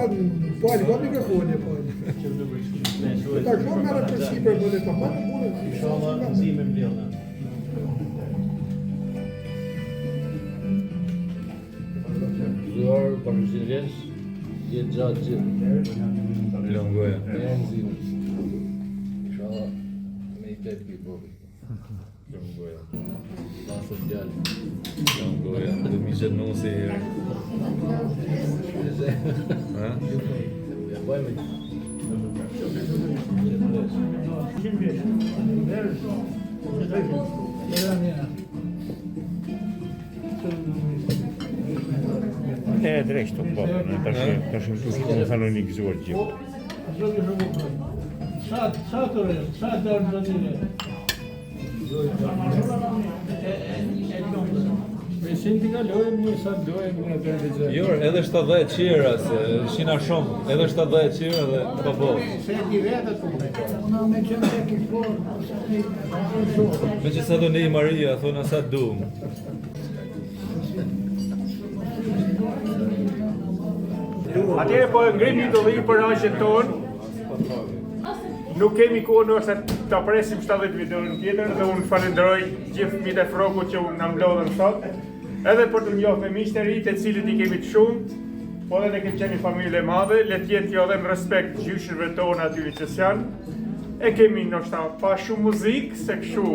Pali, pa mikrofon e pali. Ta kjo merë për sipër, po dhe ta pa në punë. Inshallah, nxime mbledhna. Gëzuar, pak e vjeç, jetë gjatë gjithë. Lëm goja. E nxime. Inshallah, me i tepi, bobi. Lëm goja. Pasët djalë. Lëm goja. Do mi gjetë nusi herë. Ha? Ja bëjmë. E drejtë, po, tash tash në thonë një gëzuar gjithë. Sa sa të re, sa dorë do të re. Presin të kalojmë një sa dojmë në atë të gjë. Jo, edhe 70 qira, se shina shumë, edhe 70 qira dhe po po. Se di vetë po. Unë me qenë tek i forë, ose ne Me që sa do ne i Maria, thona sa dum. Atëherë po e ngrim një dolli për axhën tonë. Nuk kemi kohë ndoshta ta presim 70 vjetorin tjetër dhe unë falenderoj gjithë fëmijët e Frrokut që unë na mblodhën sot. Edhe për të njohur me miqtë e ri, të cilët i kemi të shumtë, po edhe ne kemi qenë një familje e madhe, le të jetë kjo edhe në respekt gjyshërve tonë aty që s'janë. E kemi ndoshta pa shumë muzikë, se kështu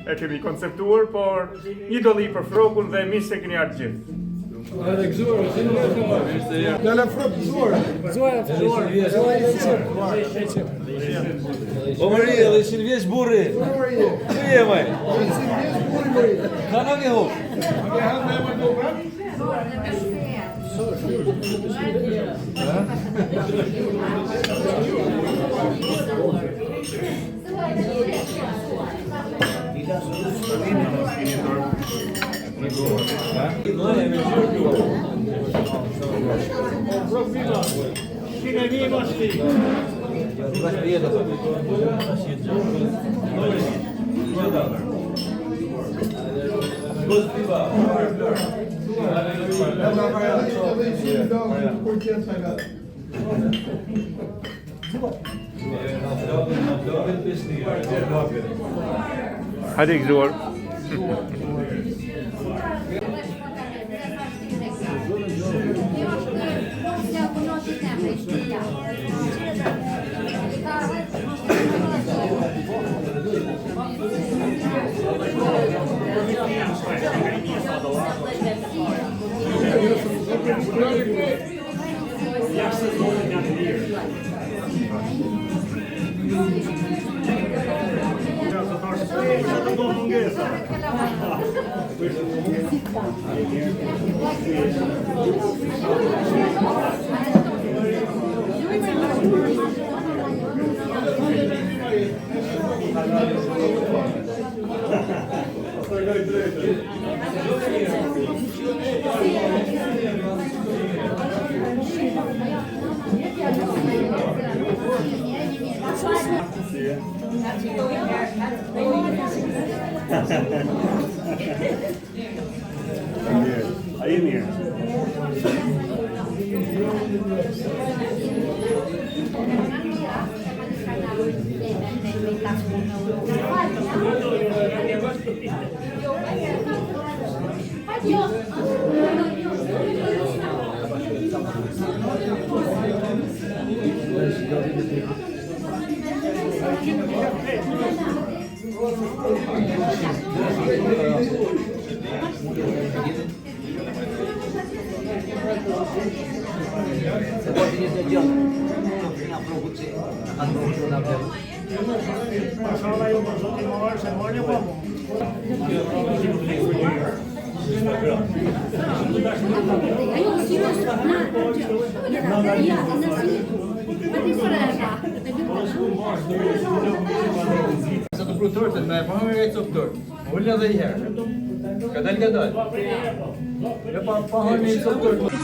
e kemi konceptuar, por një dolli për Frrokun dhe mirë se keni ardhur gjithë. Edhe gëzuar, si nuk është Mirë se erdhe. Lala frok, gëzuar. O Maria, edhe 100 vjeç burri. Ku je maj? Ka në një hop. Shine një mos ti. Edhe i qimë do, kur qenë sa ka. Hajde gëzuar. A je mirë? Se po të një gjë, të fina Frrokut që ka ndodhur në vlerë. Mashallah ju për zotin morë, se morë një po. Sa të pru tortën, me e pa më e copë tortë. Ullë edhe i herë. Ka dal, ka dal. Jo pa, pa hërë me i copë tortë.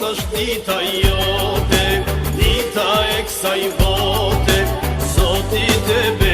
është dita jote, dita e kësaj bote, Zoti të